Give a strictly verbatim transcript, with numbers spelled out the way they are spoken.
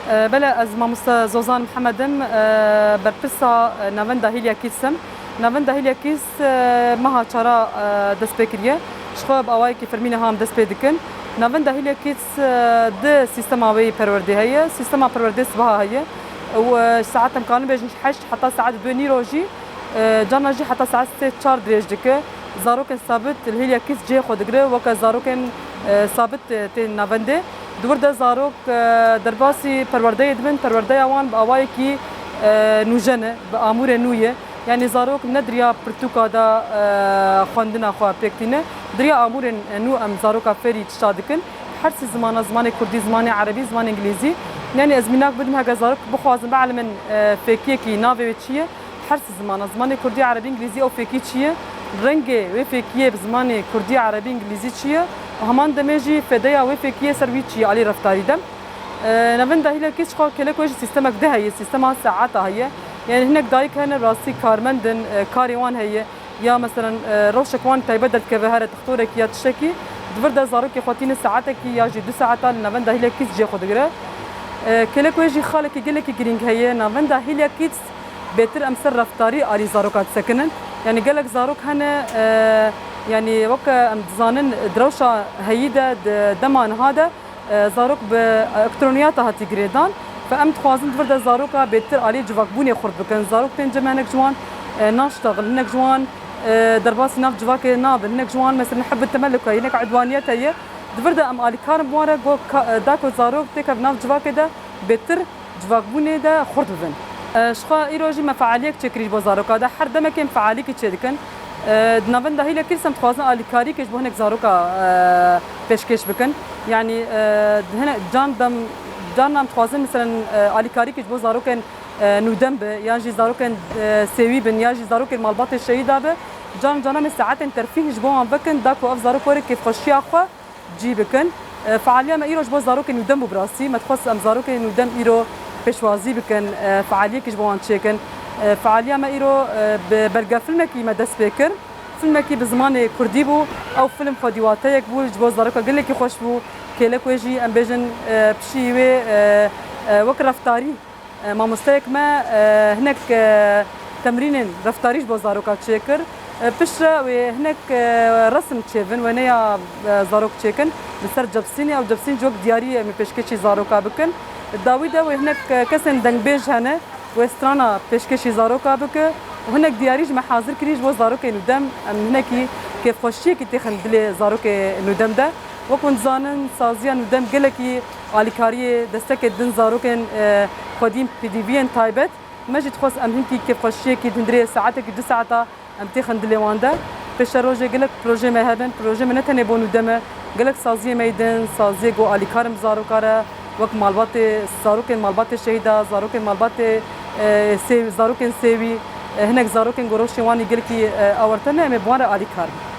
E, Bele, ez mamoste Zozan Mihemed im, e, berpirsa, e, Navenda Hîlya Kids im. Navenda Hîlya Kids, e, meha çara, e, dest pê kiriye. Ji xwe bi awayekî fermî niha em dest pê dikin. Navenda Hîlya Kids, e, di sîstema wê yî perwerdê heye. Sîstema perwerdê sibaha heye. Û, e, ji saet em karin bêjin ji heşt heta saet duyê nîro jî, e, carna jî heta saet sê çar dirêj dike. Zarokên sabit li Hîlya Kids cihê xwe digire, weke zarokên, e, sabit, e, tên navendê. Di wir de zarok, e, derbasî perwerdeyê dibin, perwerdeya wan bi awayekî, e, nûjen e, bi amûrê nû ye. Yanî zarok ne di riya pirtûka de, e, xwendina xwe pêk tîne, di riya amûrên nû em zaroka fêrî tişta dikin. Her sê zimana, zimanê kurdî, zimanê erebî, zimanê îngilîzî. Yanî ez mînak bidim, heke zarok bixwazin bielimin, e, fêkiyekî navê wê çi ye, her sê zimana, zimanê kurdî, erebî, îngilîzî, ew fêkî çi ye, rengê wê fêkiyê bi zimanê kurdî, erebî, îngilîzî çi ye û heman demê jî fêdeya wê fêkiyê ser wî çi ye alî reftarî de. E, Navenda Hîlya Kids ji xwe kêlek wê jî sîstemek di heye, sîstema saeta heye. Yanî hinek dayik hene rastî karmend in, e, karê wan heye. Ya meselen, e, rewşek wan taybet derdikeve here dixtorekî ya tiştekî, di vir de zarokê xwe tîne saetekî ya jî du saeta li Navenda Hîlya Kids cihê xwe digire. E, kêlek wê jî xalekî gelekî girîng heye. Navenda Hîlya Kids bêtir em ser reftarî alî zaroka disekinin. Yanî gelek zarok hene, e, yanî weke em dizanin di rewşa heyî de, di dema niha de, e, zarok bi elektroniyata hatî girêdan. Fe em dixwazin di vir de zaroka bêtir alî civakbûnê xurt bikin. Zarok tên cem hinek ji wan, e, naştexil, hinek ji wan, e, derbasî nav civakê nabin, hinek ji wan mesela heb bi temelika, hinek edwaniyet heye. Di vir de em alîkar in bi wan re, go ka-, e, da ku zarok têkevin nav civakê de bêtir civakbûnê de xurt bibin. E, ji xwe îro jî me fealiyek çêkirî ji bo zaroka de. Her demekê em fealîkî çêdikin. E, di Navenda Hîlya Kids em dixwazin alîkarîkê ji bo hinek zaroka, e, pêşkêş bikin. Yanî, e, di hine-, can dem, carna em dixwazin, meselen, e, alîkarîkê ji bo zarokên, e, nûdem be, yan jî zarokên, e, sêwî bin, yan jî zarokên malbatê şehîda be. Can cana me saetên terfîh ji bo wan vekin, da ku ev zarok were kêfxweşiya xwe cî bikin. E, fealiya me îro ji bo zarokên nûdem bû bi rastî. Me dixwest em zarokên nûdem îro pêşwazî bikin, e, fealiyekî ji bo wan çêkin. E, fealiya me îro, e, bi belgefilmekî me dest pê kir. Filmekî bi zimanê kurdî bû. Ew film xwedî wateyek bû, ji bo zaroka gelekî xweş bû. Kêlek wê jî em bêjin, e, pişî wê, e, e, wek reftarî E, mamosteyek me, e, hinek, e, temrînên reftarî ji bo zaroka çêkir. E, piştre wê hinek, e, resim çêbin, wêneya, e, zarok çêkin. Li ser cebsînê ew cebsîn ji wek diyarî em ê pêşkêşî zaroka bikin. Dawî de wê hinek, e, kesên dengbêj hene, wê strana pêşkêşî zaroka bike. Û hinek diyarî ji me hazir kirî ji bo zarokên nûdem. Em hinekî kêfxweşiyekî têxin dilê zarokê nûdem de. Wek hûn dizanin, saziya nûdem gelekî alîkariyê, destekê didin zarokên, e, xwedî pêdiviyên taybet. Me jî dixwest em hinkî kêfxweşiyekî di hundirê saetekî du saeta em têxin dilê wan de. Pêşerojê gelek projeyê me hebin. Projeyê me ne tenê bo nûdem e. Gelek saziyê me yî din, saziyê ku alîkar in bi zaroka re, wek malbatê, zarokên malbatê şehîda, zarokên malbatê, e, sêw-, zarokên sêwî, e, hinek zarokên ku rewşên wan yî gelkî, e, awarte ne, em ê bi wan re alîkar bin.